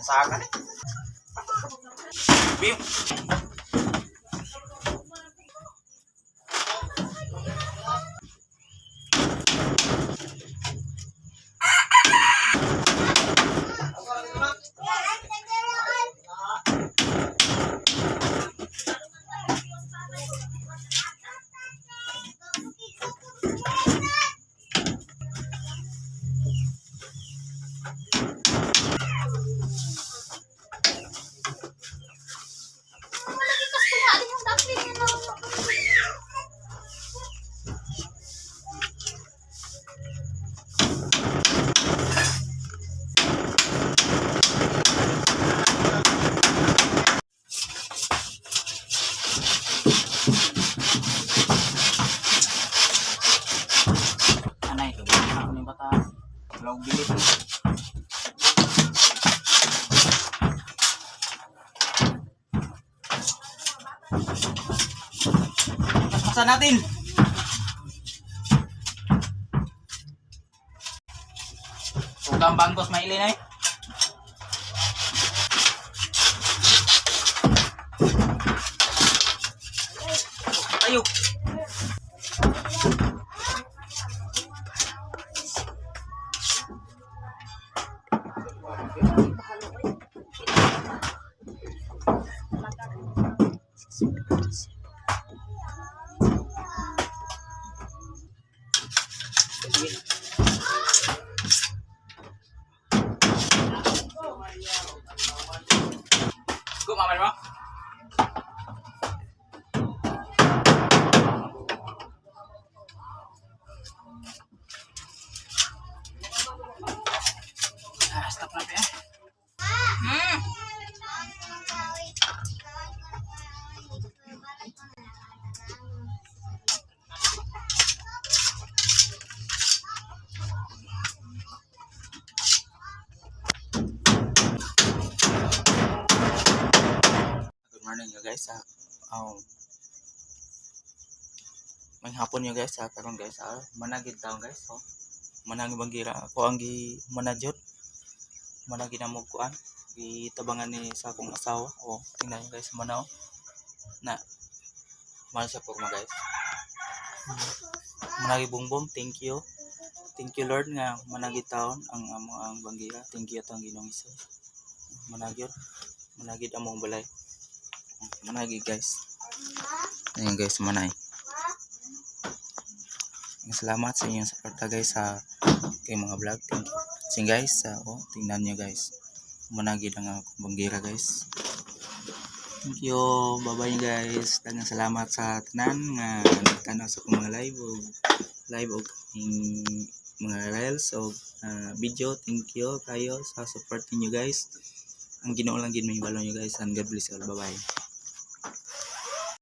Saka ni. Bim. Malagi kas tunga din yung dapit niya na. Anay, ako ni bata. Wala akong bilit. Buksan natin. Huwag bangkos mailin ay. Tayo. Sige. Go, mama mo. Ah, stop na eh. Good morning, you guys. May hapon nyo guys, karon guys, managid taon guys. So, manang banggira ako ang gi manajot. Managi na mo kuan. Gitabangan ni sa akong asawa. Oh, tingnan nyo guys, manaw. Na mahal sa porma guys. Managi bongbong, thank you. Thank you Lord nga managi taon ang amo ang banggira. Thank you atong Ginoong Hesus. Managid. Managid among balay. Managi guys. Ayan guys, manay. Salamat sa inyong suporta guys sa kay mga vlog. Thank you. So guys, oh, tingnan nyo guys. Managi lang ako banggira guys. Thank you. Bye-bye guys. Daghang salamat sa tanan nga nagtanaw sa akong mga live og live og aking mga reels og video. Thank you kayo sa support ninyo guys. Ang Ginoo lang gid may balo nyo guys, and God bless all. Bye-bye.